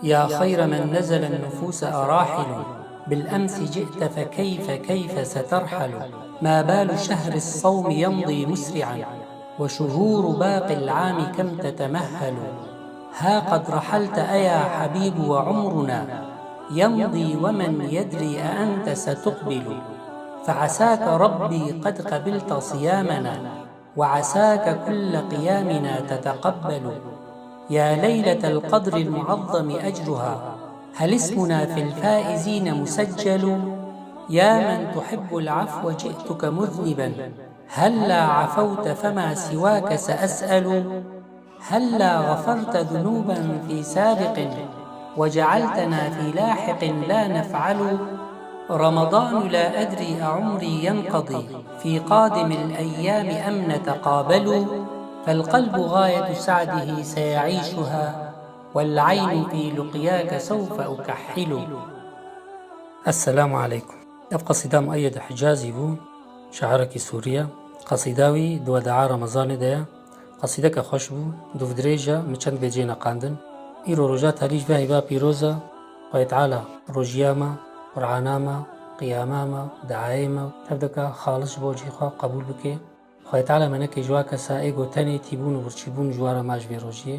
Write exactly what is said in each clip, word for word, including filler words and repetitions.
يا خير من نزل النفوس أراحل، بالأمس جئت فكيف كيف سترحل؟ ما بال شهر الصوم يمضي مسرعا، وشهور باقي العام كم تتمهل؟ ها قد رحلت أيا حبيب وعمرنا يمضي ومن يدري أأنت ستقبل؟ فعساك ربي قد قبلت صيامنا، وعساك كل قيامنا تتقبل. يا ليلة القدر المعظم أجرها، هل اسمنا في الفائزين مسجل؟ يا من تحب العفو جئتك مذنبا، هلا عفوت فما سواك سأسأل؟ هلا غفرت ذنوبا في سابق، وجعلتنا في لاحق لا نفعل؟ رمضان لا أدري أعمري ينقضي في قادم الأيام أم نتقابل؟ فالقلب غاية سعده سيعيشها، والعين في لقياك سوف أكحل. السلام عليكم. Ev qesîda Mueyyed Hicazî bû, şairekî Sûrî ye. Qesîda wî di wedaa Remezanê de ye. Qesîdeke xweş bû, dûvdirêj e, min çend bêcê neqandin. Îro roja terî ji vê heyva pîroz e. Xwedê Teala rojiya me, Qur'ana me, qiyama me, diayê me, tevdika xalis ji bo cihê xwe qebûl bike. Xwedê Teala me neke ji wa kesa ê ku tenê tîbûn û birçîbûn ji wa re ma ji vê rojiyê.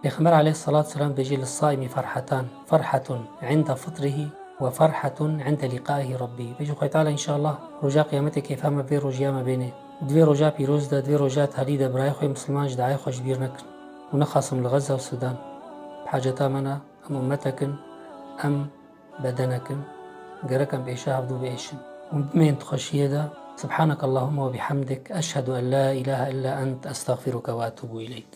Pêxember aleyhisselatu selam bêjê: للصائم فرحتان، فرحة عند فطره وفرحة عند لقائه ربه. Bêjê Xwedê Teala înşallah roja qiyametê kêfa me vê rojiya me bêne. Di vê roja pîroz de, di vê roja talî de birayê xwe misilman ji dayê xwe ji bîr nekin û nexasim li Xezze û Sudan. Haceta me ne, em ummetek in, em bedenek in, gerek em bi êşa hevdû biêşin û bimên di xweşiyê de. سبحانك اللهم وبحمدك، أشهد أن لا إله إلا أنت، أستغفرك وأتوب إليك.